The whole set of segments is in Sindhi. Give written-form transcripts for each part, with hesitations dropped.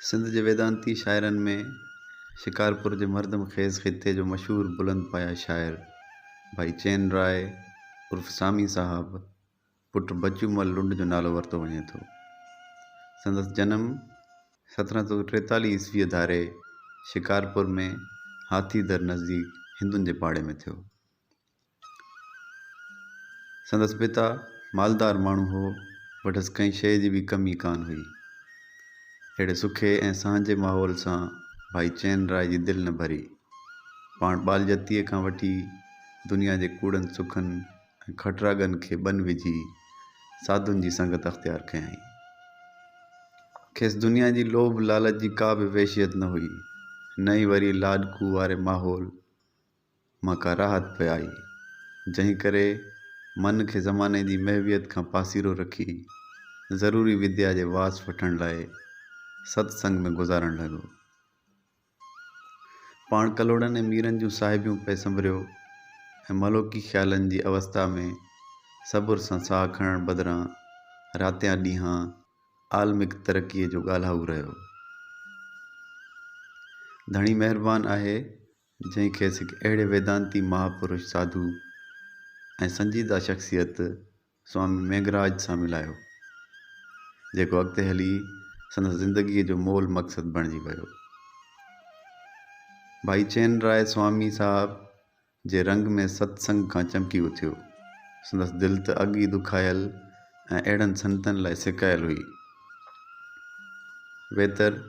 سنڌ جي ويدانتي شاعرن ۾ شڪارپور جي مردم خيز خطي جو مشهور بلند پايه شاعر ڀائي چين راء عرف سامي صاحب پٽ بچومل لنڊ جو نالو ورتو وڃي ٿو. سندس جنم 1743 عيسويء ڌاري شڪارپور ۾ هاٿي در نزديڪ هندن جي پاڙي ۾ ٿيو. سندس پتا مالدار ماڻهو هو، وٽس ڪنهن شيء جي به ڪمي ڪانه هئي. اهڙي سکي ۽ سهنجي ماحول سان ڀائي چين راء جي دل نه ڀري. پاڻ ٻالجتيء کان وٺي دنيا جي ڪوڙن سکن ۽ کٽراڳن کي ٻن وجهي ساڌن جي سنگت اختيار ڪيائين. کيس دنيا جي لوڀ لالچ جي ڪا به وحشيت نه هئي، نه ئي وري لاڏڪو واري ماحول مان ڪا راحت پئي آئي، جنهن ڪري من کي زماني جي محويت کان پاسيرو رکي، ضروري وديا جي واس وٺڻ لاء ست سنگ ۾ گذارڻ لڳو. پاڻ ڪلهوڙن ۽ ميرن جون صاحبيون پئي سنڀريو ۽ ملوڪي خيالن جي اوستا ۾ صبر سان ساهه کڻڻ بدران راتيان ڏينهان عالمڪ ترقيء جو ڳالهائو رهيو. ڌڻي مهربان آهي جنهن کيس هڪ اهڙي ويدانتي مهاپرش ساڌو ۽ سنجيده شخصيت سوامي مينگهراج سان ملايو، جيڪو اڳتي هلي سندس زندگيء جو مول مقصد بڻجي ويو. ڀائي چين راء سوامي صاحب جي رنگ ۾ ست سنگ کان چمڪي اٿيو. سندس دل ته اڳ ئي دکايل ۽ اهڙن سنتن لاء سڪايل هئي. ويتر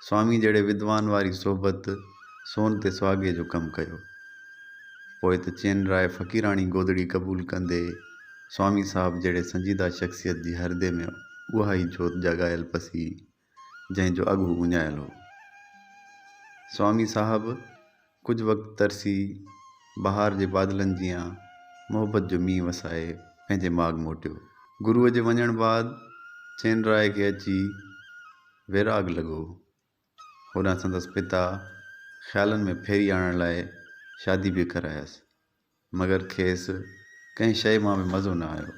سوامي جهڙي ودوان واري صحبت سون تي سهاڳي جو ڪم ڪيو. پوء ته چين راء فقيراڻي گودڙي قبول ڪندي سوامي صاحب جهڙي سنجيده شخصيت جي هردي ۾ اها ئي جوت جاڳايل پسي، جنهن جو اڳ هو اڃايل هو. سوامي صاحب ڪجهه وقت ترسي بهار جي بادلن جيان محبت جو مينهن وسائي پنهنجي ماڳ موٽيو. گروء جي وڃڻ بعد چين راء کي اچي ويراڳ لڳو. هوڏانهن سندس پتا خيالن ۾ ڦيري آڻڻ لاء شادي به ڪرايس. مگر کيس ڪنهن شيء مان به مزو نه آيو.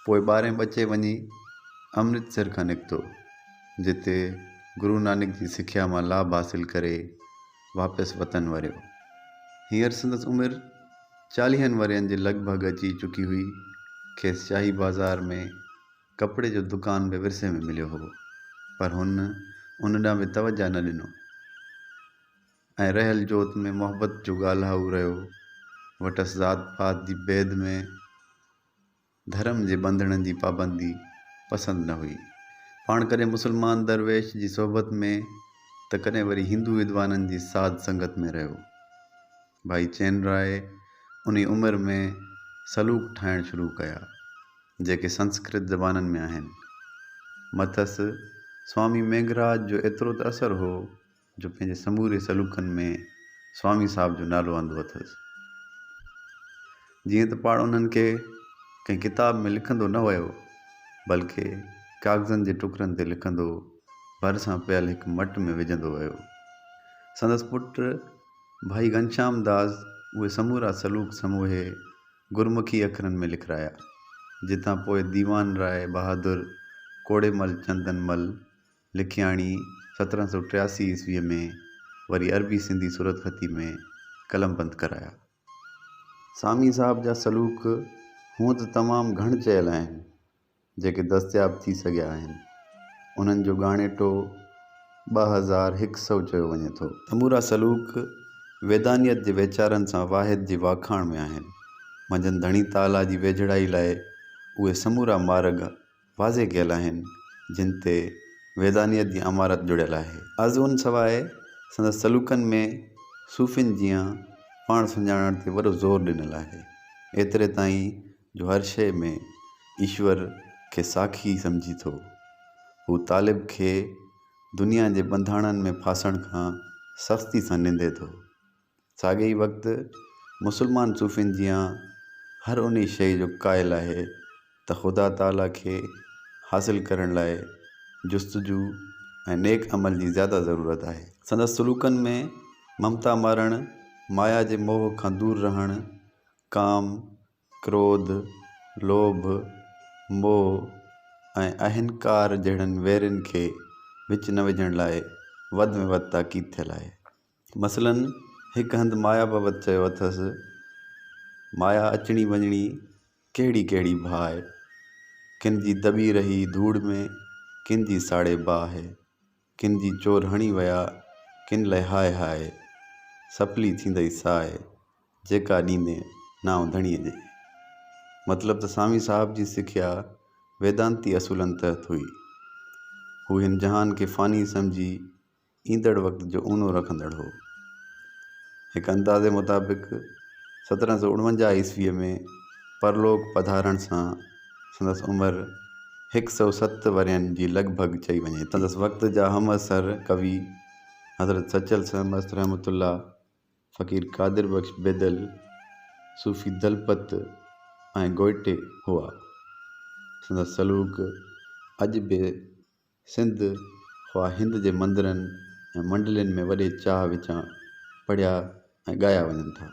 پوء ٻارهين ٻچي وڃي امرتسر کان نڪتو، جتي گرو نانڪ جي سکيا مان لاڀ حاصل ڪري واپس وطن وريو. هينئر سندس عمر چاليهن ورهين جي لڳ ڀڳ اچي چڪي هئي. کيس شاهي بازار ۾ ڪپڙي جو دڪان به ورثي ۾ مليو هو، پر هن ان ڏانهن به توجهه نه ڏنو. ۽ رهيل جوت ۾ محبت جو ڳالهائو رهيو. وٽس ذات پات جي ڀيد ۾ ڌرم جي ٻنڌڻن جي پابندي پسند نه هئي. پاڻ ڪڏهن مسلمان درويش جي صحبت ۾ ته ڪڏهن وري هندو ودوانن جي ساڌ سنگت ۾ رهيو. ڀائي چين راء انهي عمر ۾ سلوڪ ٺاهڻ شروع ڪيا، جيڪي سنسڪرت زبانن ۾ آهن. مٿس سوامي مينگهراج جو ايترو ته اثر هو جو پنهنجي سموري سلوڪن ۾ سوامي صاحب جو نالو آندو اٿس. جيئن ته پاڻ انهن کي ڪنهن ڪتاب ۾ لکندو نه هيو، بلڪه ڪاغذن جي ٽڪرن تي لکندو ڀرسان پيل هڪ مٽ ۾ وجهندو هيو. سندس پٽ ڀائي گهنشام داس اهي سمورا سلوڪ سموهي گرمکي اکرن ۾ لکرايا، جتان پوء ديوان راء بهادر ڪوڙيمل چندن مل لکياڻي 1783 عيسويء ۾ وري عربي سنڌي صورتخطي ۾ قلمبند ڪرايا. سامي صاحب جا سلوڪ هونء ته تمام گهڻ چيل آهن، جيڪي دستياب ٿي سگهيا آهن، انهن جو ڳاڻيٽو 2100 چيو وڃي ٿو. سمورا سلوڪ ويدانيت جي ويچارن سان واحد جي واکاڻ ۾ آهن. منجهن ڌڻي تعاليٰ جي ويجهڙائي لاء اهي سمورا مارڳ واضح ڪيل آهن، جن تي ويدانيت جي عمارت جڙيل آهي. از ان سواء سندس سلوڪن ۾ صوفين جيان پاڻ سڃاڻڻ تي وڏو زور ڏنل آهي. ايتري تائين جو هر شيء ۾ ايشور کي ساکي سمجهي ٿو. هو طالب کي دنيا جي ٻنڌاڻن ۾ ڦاسڻ کان سختي سان نندي ٿو. ساڳئي ئي وقت مسلمان صوفين جيان هر انهي شيء جو قائل آهي ته خدا تعاليٰ کي حاصل ڪرڻ لاء جستجو ۽ نيڪ عمل جي زياده ضرورت آهي. سندس سلوڪن ۾ ممتا مارڻ، مايا جي موهه کان دور رهڻ، ڪام، ڪروڌ، لوڀ، موهه ۽ اهنڪار جهڙن ويرين کي وچ نه وجهڻ لاء وڌ ۾ وڌ تاڪيد ٿيل آهي. مثلاً هڪ هنڌ مايا بابت چيو اٿس، مايا اچڻي وڃڻي ڪهڙي ڪهڙي ڀاء، ڪن جي دٻي رهي ڌوڙ ۾، ڪن جي ساڙي باهه، ڪن جي چور هڻي ويا، ڪن لئه هاء هاء، سپلي ٿيندئي ساء، جيڪا ڏيندين نانء ڌڻيء جي. مطلب ته سامي صاحب جي سکيا ويدانتي اصولن تحت هئي. هو هن جهان کي فاني سمجهي ايندڙ وقت جو اونو رکندڙ هو. هڪ اندازي مطابق 1749 عيسويء ۾ پرلوڪ پڌارڻ سان سندس عمر هڪ سئو ست ورهين جي لڳ ڀڳ چئي وڃي ٿي. سندس وقت جا همعصر ڪوي حضرت سچل سرمست رحمة الله، فقير قادر بخش بيدل، صوفي دلپت ۽ گوئٽي هئا. سندس سلوڪ اڄ به سنڌ خواه هند جي مندرن ۽ منڊلين ۾ وڏي چاهه وچان پڙهيا ۽ ڳايا وڃن ٿا.